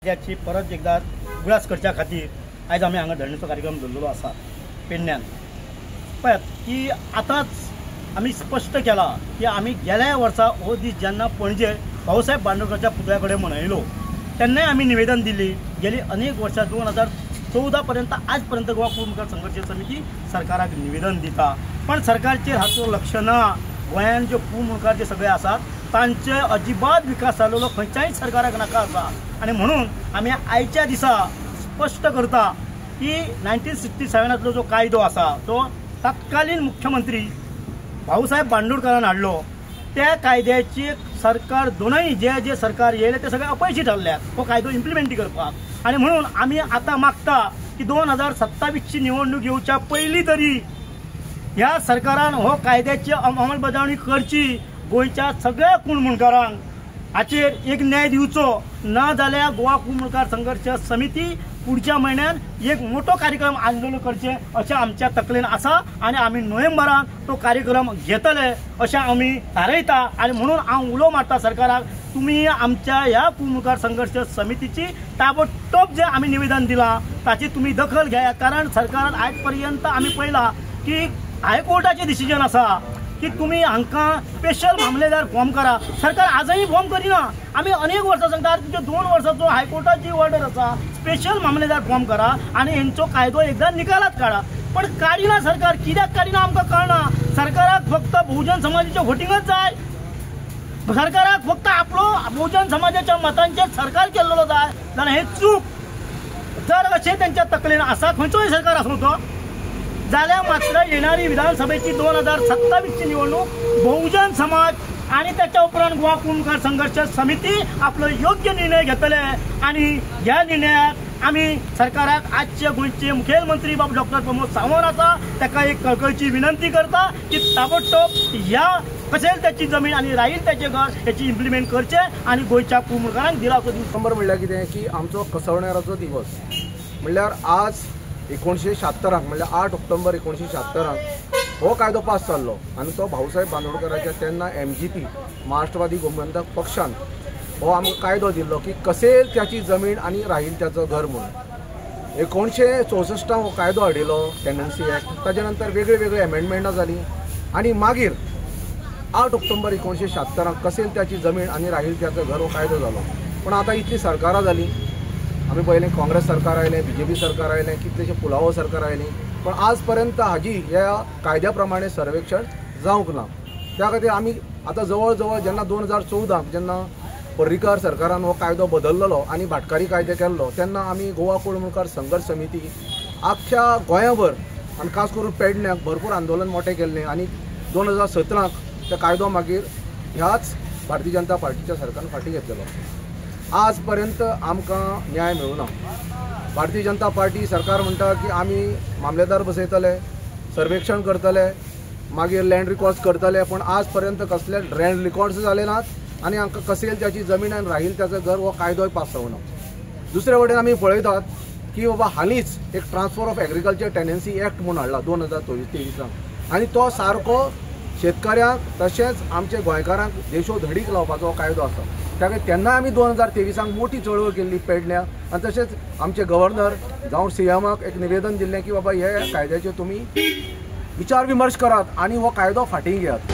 कायद्याची परत एकदा उगडास करच्या खातीर आयज आमी हांगा धरणेचो कार्यक्रम दवरलेलो आसा पेडण्यान. पळयात की आतांच आमी स्पश्ट केला की आमी गेल्या वर्सा हो दीस जेन्ना पणजे भाऊसाहेब बांदोडकराच्या पुतळ्या कडेन मनयलो तेन्नाय आमी निवेदन दिली. गेली अनेक वर्सां 2014 पर्यंत आज पर्यंत गोवा कुळमुणकार संघर्ष समिती सरकाराक निवेदन दिता, पण सरकारचेर हाचो लक्ष ना. गोंयान जे कुळमुणकार जे सगळे आसात तांचे अजिबात विकास जाल्लो खंयच्याय सरकाराक नाका आसा. आनी म्हणून आमी आयच्या दिसा स्पश्ट करता की 1967 जो कायदो आसा तो तत्कालीन मुख्यमंत्री भाऊसाहेब बांदोडकरान हाडलो. त्या कायद्याची सरकार दोनूय जे जे सरकार येयले ते सगळे अपयशी ठरल्यात हो कायदो इम्प्लिमेंट करपाक. आनी म्हणून आमी आतां मागता की 2027ची निवडणूक येवच्या पयलीं तरी ह्या सरकारान हो कायद्याची अंमलबजावणी करची. गोंयच्या सगळ्या कुळमुणकारांक हाचेर एक न्याय दिवचो, ना जाल्यार गोवा कुळमुणकार संघर्ष समिती पुढच्या म्हयन्यान एक मोठो कार्यक्रम आंदोलन करचें अशें आमच्या तकलेन आसा आनी आमी नोव्हेंबरान तो कार्यक्रम घेतले अशें आमी थारयता. आनी म्हणून हांव उलो मारता सरकाराक, तुमी आमच्या ह्या कुळमुणकार संघर्ष समितीची ताबडतोब जे आमी निवेदन दिलां ताची तुमी दखल घेयात. कारण सरकारान आयज पर्यंत आमी पळयलां की हायकोर्टाचें डिसिजन आसा की तुमी हांकां स्पेशल मामलेदार फॉर्म करा. सरकार आजही फॉर्म करिना. आमी अनेक वर्सां सांगता तुमचे 2 वर्सांचो हायकोर्टाची ऑर्डर आसा स्पेशल मामलेदार फॉर्म करा आनी हेंचो कायदो एकदां निकालात काडा. पण काडिना सरकार, कित्याक काडिना आमकां कळना. सरकाराक फक्त बहुजन समाजाचें वोटिंगच जाय, सरकाराक फक्त आपलो बहुजन समाजाच्या मतांचेर सरकार केल्लो जाय. जाल्यार हें चूक. जर अशें तेंच्या तकलेन आसा खंयचोय सरकार आसूं तो, जाल्यार मात्र येणारी विधानसभेची 2027ची निवडणूक बहुजन समाज आनी त्याच्या उपरांत गोवा कुळमुणकार संघर्ष समिती आपलो योग्य निर्णय घेतले. आनी ह्या निर्णयाक आमी सरकाराक आजचे गोंयचे मुखेलमंत्री बाब डॉक्टर प्रमोद सावंत आसा ताका एक कळकळची विनंती करता की ताबडतोब ह्या कसेल त्याची जमीन आनी राहील त्याचें घर हेची इम्प्लिमेंट करचें आनी गोंयच्या कुळमुणकारांक दिलासो दिवचो. नंबर म्हणल्यार कितें की आमचो कसवणेराचो दिवस म्हणल्यार आज 1976 म्हणल्यार 8 ऑक्टोबर 1976 हो कायदो पास जाल्लो आनी तो भाऊसाहेब बांदोडकराच्या तेन्ना MGP Maharashtrawadi Gomantak पक्षान हो आमकां कायदो दिल्लो की कसेल त्याची जमीन आनी राहील त्याचो घर म्हणून. 1964 हो कायदो हाडिल्लो टेनन्सी एक्ट. ताच्या नंतर वेगळे वेगळे एमेंडमेंटां जालीं आनी मागीर 8 ऑक्टोबर 1976 कसेल त्याची जमीन आनी राहील त्याचो घर हो कायदो जालो. पूण आतां इतलीं सरकारां जालीं, आमी पळयलें काँग्रेस सरकार आयलें, BJP सरकार आयलें, कितलेशे पुलावो सरकार आयलीं, पण आज पर्यंत हाजी ह्या कायद्या प्रमाणे सर्वेक्षण जावंक ना. त्या खातीर आमी आतां जवळ जवळ जेन्ना 2014 जेन्ना पर्रीकर सरकारान हो कायदो बदललो आनी भाटकारी कायदे केल्लो तेन्ना आमी गोवा कुळमुणकार संघर्ष समिती आख्ख्या गोंयाभर आनी खास करून पेडण्याक भरपूर आंदोलन मोठें केल्लें आनी 2017 तो कायदो मागीर ह्याच भारतीय जनता पार्टीच्या सरकारान फाटीं घेतलेलो. आज पर्यंत आमकां न्याय मेळूना. भारतीय जनता पार्टी सरकार म्हणटा की आमी मामलेदार बसयतले, सर्वेक्षण करतले, मागीर लँड रिकॉर्ड्स करतले, पूण आज पर्यंत कसले लँड रिकॉर्ड्स जाले नात आनी आमकां कसेल त्याची जमीन आनी राहील त्याचो घर हो कायदोय पास जावना. दुसरे वटेन आमी पळयतात की बाबा हालींच एक transfer of agriculture tenancy act म्हूण हाडला 2023 आनी तो सारको शेतकऱ्यांक तशेंच आमच्या गोंयकारांक देशो धडीक लावपाचो कायदो आसा. त्या खातीर तेन्ना आमी 2023 मोठी चळवळ केल्ली पेडण्या आनी तशेंच आमचे गव्हर्नर जावं CMक एक निवेदन दिल्लें की बाबा हे कायद्याचेर तुमी विचार विमर्श करात आनी हो कायदो फाटीं घेयात.